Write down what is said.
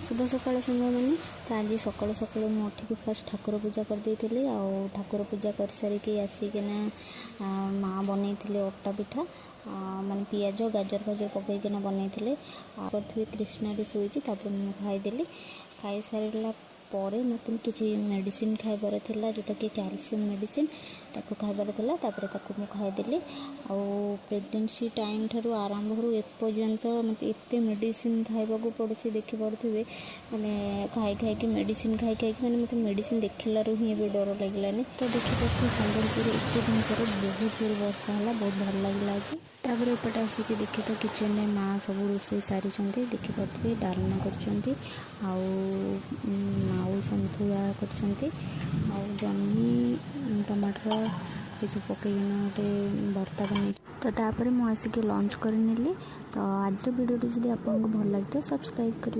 ଶୁଭ ସକାଳ ସାଙ୍ଗମାନେ। ତ ଆଜି ସକାଳୁ ସକାଳୁ ମୁଁ ଉଠିକି ଫାର୍ଷ୍ଟ ଠାକୁର ପୂଜା କରିଦେଇଥିଲି। ଆଉ ଠାକୁର ପୂଜା କରିସାରିକି ଆସିକିନା ମା ବନେଇଥିଲେ ଅଟା ପିଠା, ମାନେ ପିଆଜ, ଗାଜର ଫାଜର ପକେଇକିନା ବନେଇଥିଲେ। ଆଉ କରିଥିବେ। କ୍ରିଷ୍ଣା ବି ଶୋଇଛି। ତାପରେ ମୁଁ ଖାଇଦେଲି। ଖାଇସାରିଲା ପରେ ମୋତେ କିଛି ମେଡ଼ିସିନ ଖାଇବାର ଥିଲା, ଯେଉଁଟାକି କ୍ୟାଲସିୟମ୍ ମେଡ଼ିସିନ, ତାକୁ ଖାଇବାର ଥିଲା। ତାପରେ ତାକୁ ମୁଁ ଖାଇଦେଲି। ଆଉ ପ୍ରେଗନେନ୍ସି ଟାଇମ୍ ଠାରୁ ଆରମ୍ଭରୁ ଏପର୍ଯ୍ୟନ୍ତ ମୋତେ ଏତେ ମେଡ଼ିସିନ ଖାଇବାକୁ ପଡ଼ୁଛି, ଦେଖିପାରୁଥିବେ। ମାନେ ଖାଇ ଖାଇକି, ମେଡ଼ିସିନ ଖାଇ ଖାଇକି, ମାନେ ମୋତେ ମେଡ଼ିସିନ ଦେଖିଲାରୁ ହିଁ ଏବେ ଡର ଲାଗିଲାନି। ତ ଦେଖିପାରୁଥିବେ, ସମ୍ବଲପୁରରେ ଏତେ ଦିନ ପରେ ବହୁତ ଜୋର ବର୍ଷା ହେଲା। ବହୁତ ଭଲ ଲାଗିଲା ଆଜି। ତାପରେ ଏପଟେ ଆସିକି ଦେଖେ ତ କିଚେନରେ ମା ସବୁ ରୋଷେଇ ସାରିଛନ୍ତି। ଦେଖିପାରୁଥିବେ, ଡାଲମା କରିଛନ୍ତି ଆଉ ଆଳୁ ସନ୍ତୁଳା କରିଛନ୍ତି ଆଉ ଜହ୍ନି, ଟମାଟର ଏସବୁ ପକେଇକିନା ଗୋଟେ ଭର୍ତ୍ତା ବନେଇ। ତ ତାପରେ ମୁଁ ଆସିକି ଲଞ୍ଚ କରିନେଲି। ତ ଆଜିର ଭିଡ଼ିଓଟି ଯଦି ଆପଣଙ୍କୁ ଭଲ ଲାଗିଥିବ, ସବସ୍କ୍ରାଇବ୍ କରିବେ।